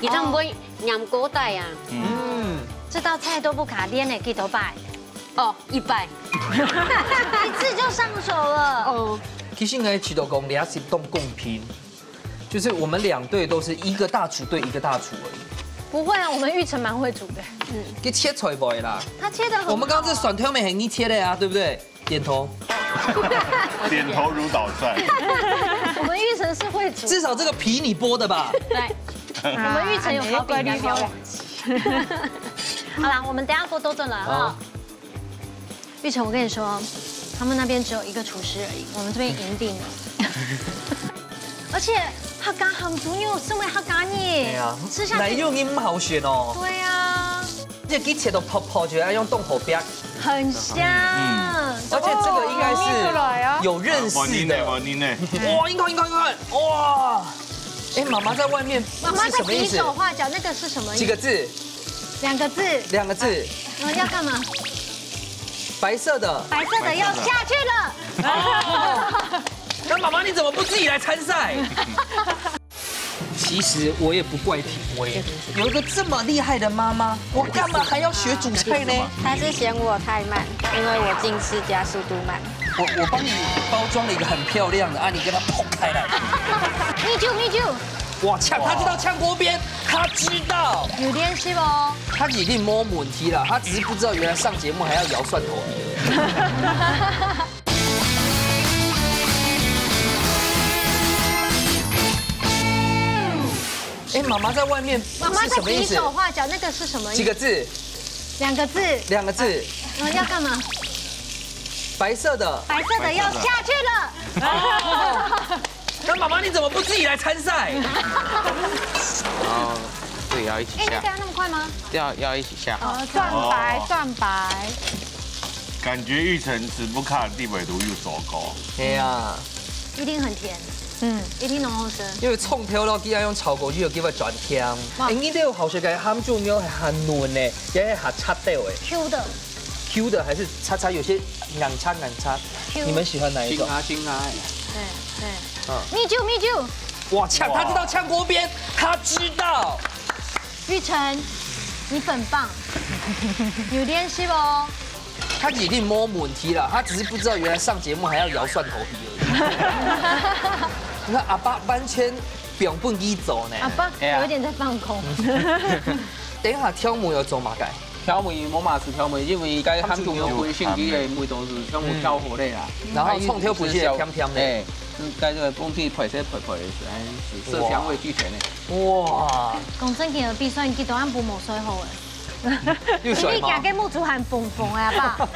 佢正毋会黏锅底啊。嗯，这道菜都不卡练呢，几多摆？哦，一摆。一次就上手了。哦。其实我知道讲，你也是当公平。 就是我们两队都是一个大厨对一个大厨而已。不会啊，我们玉成蛮会煮的。嗯，给切菜不会啦。他切得很好啊。我们刚刚这蒜头没很你切的啊，对不对？点头。点头如捣蒜。我们玉成是会煮。至少这个皮你剥的吧？对。我们玉成有烤饼干，不要忘记。好啦，我们等一下锅都炖了哈。好。 玉成，我跟你说，他们那边只有一个厨师而已，我们这边赢定了。而且客家鹹豬肉，身为客家人，对啊，吃下去哪有你好选哦？对啊，这个切到泡泡，觉得要用冻火煸。很香。嗯，而且这个应该是有认识的。哇，你呢？哇，你呢？哇，你看，你看，你看，哇！哎，妈妈在外面，妈妈在比手画脚，那个是什么意思？几个字？两个字。两个字。你们要干嘛？ 白色的。白色的要下去了。哦，那妈妈你怎么不自己来参赛？其实我也不怪庭威，有一个这么厉害的妈妈，我干嘛还要学煮菜呢？他是嫌我太慢，因为我进吃加速度慢。我我帮你包装了一个很漂亮的，啊，你给它捧开来。你就你就。哇，抢，他知道抢锅边，他知道。有练习哦。他一定没问题啦，他只是不知道原来上节目还要摇蒜头而已。哎，妈妈在外面妈妈在是什么意思？比手画脚，那个是什么意思？几个字？两个字。两个字。嗯，要干嘛？白色的。白色的要下去了。哦，那妈妈你怎么不自己来参赛？然后这也要一起哎，你下，等下那么快吗？要要一起下。哦，蒜白，哦，蒜白。感觉玉成吃不卡地位都有糟糕。哎呀，一定很甜。嗯，一定很好吃。因为冲头落去要用炒过去，有机会转甜。哇，哎，你都有好食个鹹豬肉，还很嫩呢，也还还脆的。Q的。Q的还是脆脆，有些硬脆硬脆。Q。你们喜欢哪一种？金啊金啊。对对。嗯。米酒米酒。哇，抢，他知道抢锅边，他知道。玉成，你很棒，有练习哦。他一定没问题了，他只是不知道原来上节目还要摇蒜头皮而已。你看阿爸完全不用不依走呢。阿爸哎呀，有点在放空。等一下挑母要做嘛改。挑母没嘛事挑母，因为该鹹豬肉本身佢个味道是挑母挑好个啦。然后冲头本身也甜甜的。哎。該个放去焙燒焙焙，哎，色香味俱全呢。哇，講真个，比賽你幾多暗晡無睡好誒？又睡嗎？你今个目珠還紅紅誒，阿爸，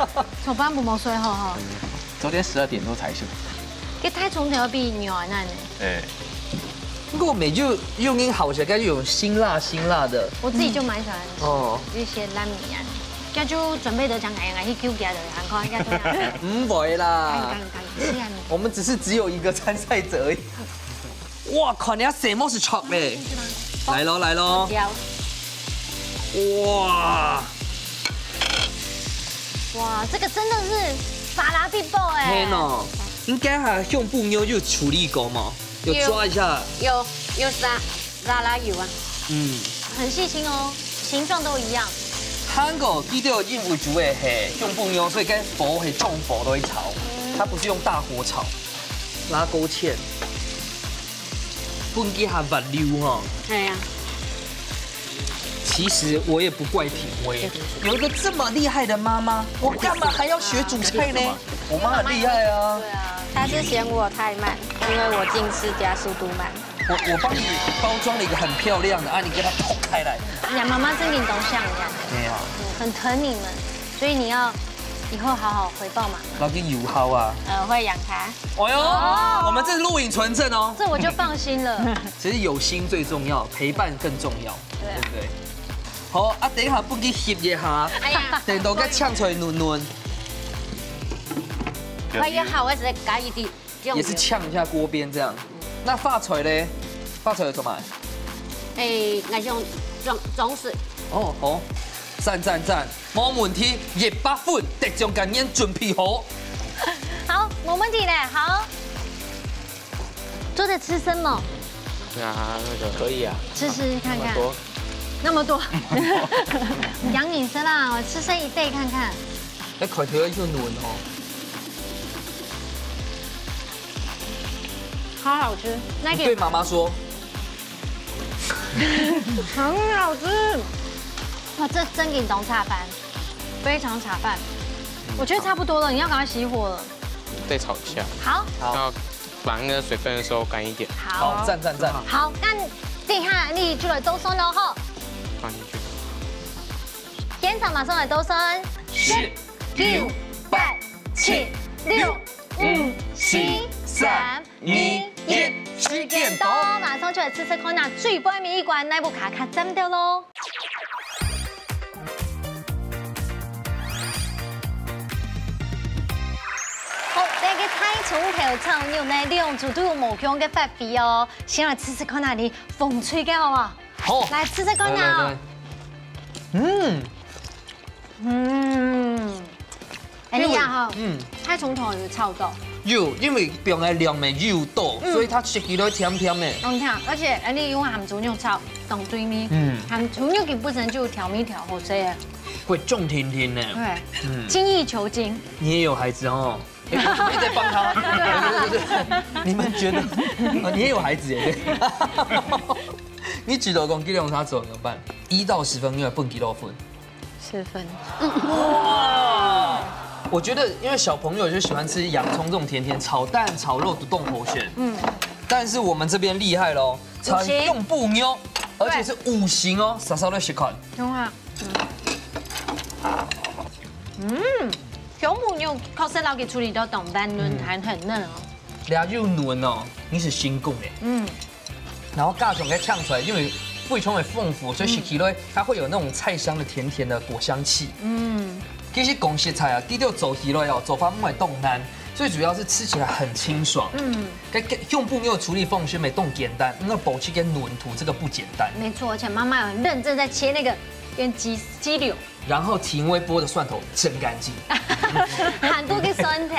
昨暗晡無睡好吼。昨天十二點多才睡。這大蔥頭比牛肉呢？哎，不過美就用音好起來，感覺有辛辣辛辣的。我自己就蠻喜歡哦。一些拉米啊，這就準備得講，哎呀，去Q家的，看看，應該都這樣。不會啦。看看看，是啊，你。我們只是只有一個參賽者而已。哇，看你要什麼是chocolate。來咯，來咯。椒。哇，哇，這個真的是法拉必爆哎。嘿喏，應該還胸部妞有處理過嗎？有抓一下。有，有撒，撒拉油啊。嗯。很細心哦，形狀都一樣。韓國佢兜因為煮个係胸部妞，所以該火係中火都會炒，它不是用大火炒。拉勾芡，分佢下滑溜吼。哎呀。其實我也不怪品味，有一個這麼厲害的媽媽，我幹嘛還要學煮菜呢？我媽很厲害啊。對啊，她是嫌我太慢，因為我近視加速度慢。我我幫你包裝了一個很漂亮的啊，你給它捅開來。你媽媽真的都像一樣，沒有，嗯，很疼你們，所以你要以後好好回報嘛。那个有好啊。呃，會養她。哎呦，哦，我們這是錄影存證哦。這我就放心了。其實有心最重要，陪伴更重要，對啊。對不對？好啊，等一下分佢翕一下，哎呀，等到該嗆出來嫩嫩。快要好，我直接加一滴。 也是嗆一下鍋邊這樣。那發菜咧？發菜有做麼个？哎，𠊎想裝裝飾。哦，好，讚讚讚，無問題，一百分，得獎感言準備好。好，沒問題咧，好。做得吃生嗎？對啊，那個可以啊。吃吃看看。那麼多。那麼多。養你生啦，我吃生一袋看看。那看起來就嫩哦。 好好吃，那个你對媽媽說。很好吃。哇，這真个當炒飯，非常炒飯。我覺得差不多了，你要趕快熄火了。再炒一下。好，好，要把那個水分收乾一點。好，讚讚讚。好，那等一下你就來倒算了吼。放進去。現場馬上來倒算。十、九、八、七、六、五、四、三、二、一，時間到，馬上就來試試看啊，最尾尾一關，哪部卡卡佔到咯。好，這个大蔥頭炒肉呢，兩組都有無共个發揮哦。先來試試看啊，你紅隊个好不好？好，來試試看啊。來來來。嗯。 嗯，哎，你呀哈，嗯，大蔥頭有炒到，有，因為放个量乜有多，嗯，所以佢食起來甜甜个。當甜，而且哎，你用鹹豬肉炒，當對味。嗯，鹹豬肉佢本身就有調味調好勢个，會重甜甜个。對，嗯，精益求精。你也有孩子哦？哎，我在幫他。對對對，你們覺得？啊，你也有孩子耶？你覺得講，這兩三種怎麼辦？一到十分，你會分幾多分？ 十分。哇！我覺得，因為小朋友就喜歡吃洋蔥這種甜甜，炒蛋、炒肉都當好選。嗯，但是我們這邊厲害咯，炒五星，用不牛，而且是五星哦，啥啥都喜歡。用啊，嗯，嗯，胸脯肉確實摎佢處理到當半嫩，嗯，還很嫩哦。這又嫩哦，你係新講个。嗯。 然後加上个嗆出來，因為非常的豐富，所以食起來它會有那種菜香的甜甜的果香氣。嗯，其實講實在啊，佢兜做起來哦，做法毋會當難，最主要是吃起來很清爽。嗯，該个用不牛處理方式乜當簡單，因為保持个嫩度這個不簡單。沒錯，而且媽媽有很認真在切那個跟雞雞柳。 然後請微波的蒜頭蒸乾淨。很多个蒜頭，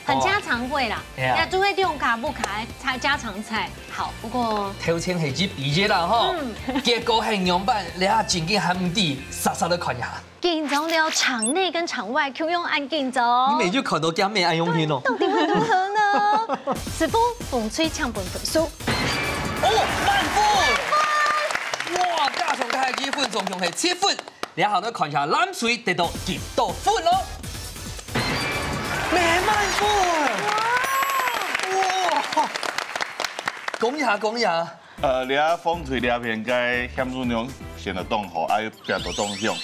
很家常味啦。哦，哎呀，就會用卡布卡家家常菜。好，不過頭前係一比一啦吼，嗯，結果係仰般，這下正經還毋知，煞煞來看一下。緊張了，場內跟場外共樣恁緊張。你乜就看到驚乜恁用心哦。到底會如何呢？師傅，紅隊請分分數。哦，滿分！哇，加上个係一分，總共係七分。 這下來看一下藍隊得到幾多分咯。乜滿分！哇！講一下，講一下。呃，這紅隊這片个鹹豬肉選得當好，啊，又煸到當香，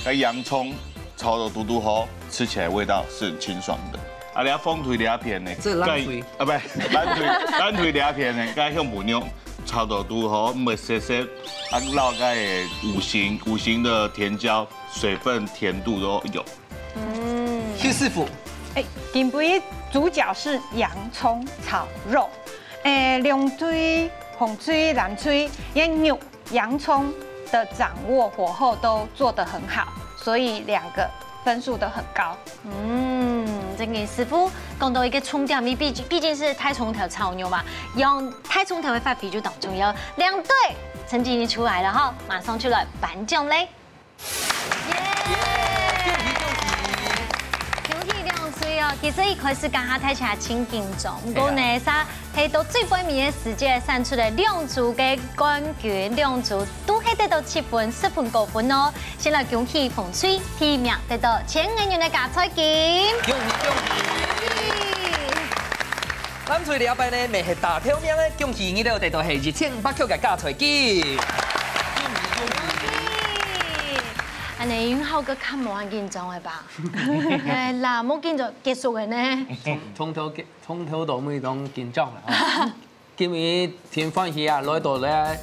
該洋蔥炒到嘟嘟好，吃起來味道是很清爽的。啊，這紅隊這片呢，這藍隊。該，啊，不，藍隊，藍隊這片呢，該香菇肉炒到嘟好，毋會澀澀，啊，摎該个五辛，五辛的甜椒，水分甜度都有。嗯。徐師傅。哎，今晡日主角是洋蔥炒肉。哎，兩隊，紅隊、藍隊，因為肉、洋蔥的掌握火候都做得很好，所以兩個分數都很高。嗯，這個師傅講到一個重點，你畢竟，畢竟是大蔥頭炒肉嘛，用大蔥頭个發揮就當重要。兩隊成績已經出來了哈，馬上就來頒獎嘞。耶！恭喜恭喜！恭喜兩隊哦！其實一開始剛剛大家真緊張，毋過呢，對啊。係到最尾个時節選出來兩組个冠軍，兩組都係得到七分、十分高分哦。先來恭喜紅隊第一名，得到千元个加菜金。恭喜恭喜！恭喜！ 藍隊這擺呢，乜係打頭名个，恭喜你兜得到係一千五百塊个加菜金。恭喜恭喜！恁呢，雲浩哥看無恁緊張个吧？哎啦，無緊張，結束个呢。從，從頭，從頭到尾都緊張啦，吼。今日真歡喜啊，來到這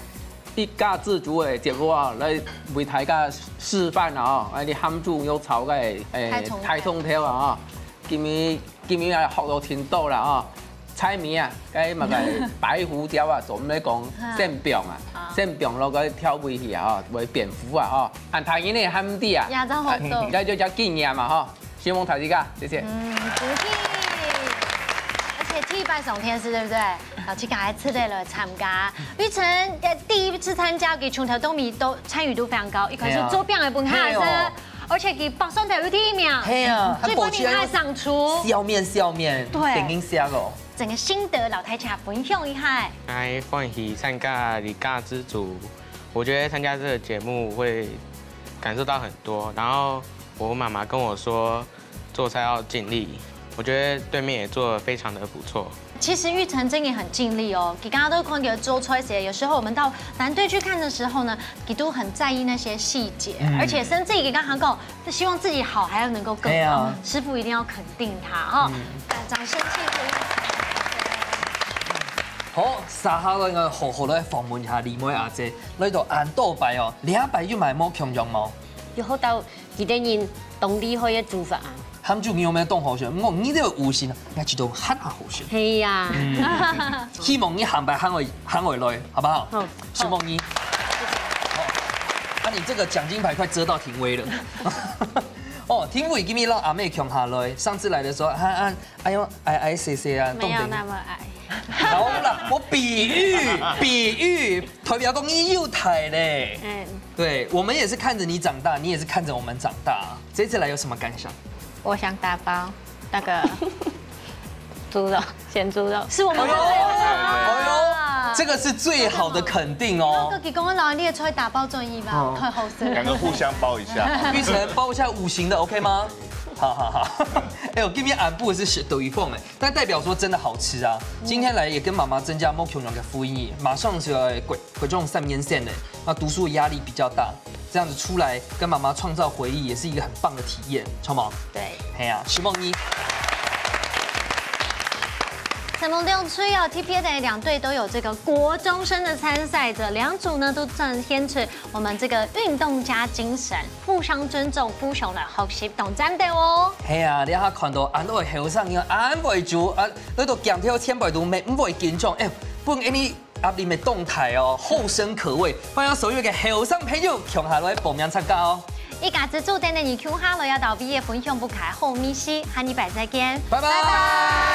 一家之煮个節目啊，來為大家示範啊，吼，恁呢鹹豬肉炒个，哎，大蔥頭。大蔥頭啊，吼。今日 今日也學到真多啦，吼。菜名啊，該麼个白胡椒啊，做毋係講哈。生薑啊，啊。生薑落去調味去啊，吼，會變苦啊，吼。恁大人呢，還毋知啊。也真好做。啊，這就叫經驗嘛，吼。希望大家，謝謝。嗯，不錯。而且第一擺上電視，對不對？然後去趕快出來來參加。玉成，呃，第一次參加，佢從頭到尾都參與度非常高，一開始係啊。做餅个分佢食，係哦。而且佢北上台有第一名，係啊，最後你還上廚。笑面笑面，對。眼睛瞎了。 整個心得摎大家分享一下。哎，歡喜參加離家之煮，我覺得參加這個節目會感受到很多。然後我媽媽跟我說，做菜要盡力，我覺得對面也做得非常的不錯。其實玉成真的很盡力哦，你剛剛都看佢做菜時，有時候我們到藍隊去看的時候呢，佢都很在意那些細節，嗯。而且甚至於剛剛講， 就希望自己好，還要能夠更好。對啊。師傅一定要肯定他哦。嗯。掌聲謝謝。好，接下來𠊎好好來訪問一下麗妹阿姊，來到恁多擺哦，這擺又乜無共樣無？有學到佢兜人當厲害个煮法啊。鹹豬肉乜當好食，毋過你兜个五辛啊，𠊎覺得還較好食。係啊。嗯。希望你下擺還會，還會來，好不好？好。 承蒙你。好。啊，你這個獎金牌快遮到庭威了。哦，庭威今日摎阿姆共下來，上次來的時候，啊，啊，哎喲，矮矮細細啊，沒有那麼矮。好啦，我比喻，比喻，代表講你又大咧。嗯。對，我們也是看著你長大，你也是看著我們長大。這次來有什麼感想？我想打包那個豬肉，鹹豬肉。是我們哎呦，哎呦，這個是最好的肯定哦。你摎佢講，摎你个菜打包轉去吧，哦。太好食了。兩個互相包一下。玉成包一下五辛个，OK嗎？好好好。哎呦，今天暗晡係食豆腐哎，但代表說真的好吃啊。今天來也跟媽媽增加無共樣个回憶，馬上就要國，國中三年生了，那讀書壓力比較大。 這樣子出來跟媽媽創造回憶，也是一個很棒的體驗，著無？對。係啊，承蒙你。承蒙兩隊哦，特別的兩隊都有這個國中生的參賽者，兩組呢都展現出我們這個運動家精神，互相尊重，互相來學習，當讚的哦。係啊，你還看到恁多後生人恁會煮啊，來到鏡頭前背都毋會緊張，哎，分𠊎等 壓力乜當大哦，後生可畏。歡迎所有个後生朋友共下來報名參加哦。一家之煮等等你共下來也到畢業分享不開好味緒，下禮拜再見。拜拜。拜拜。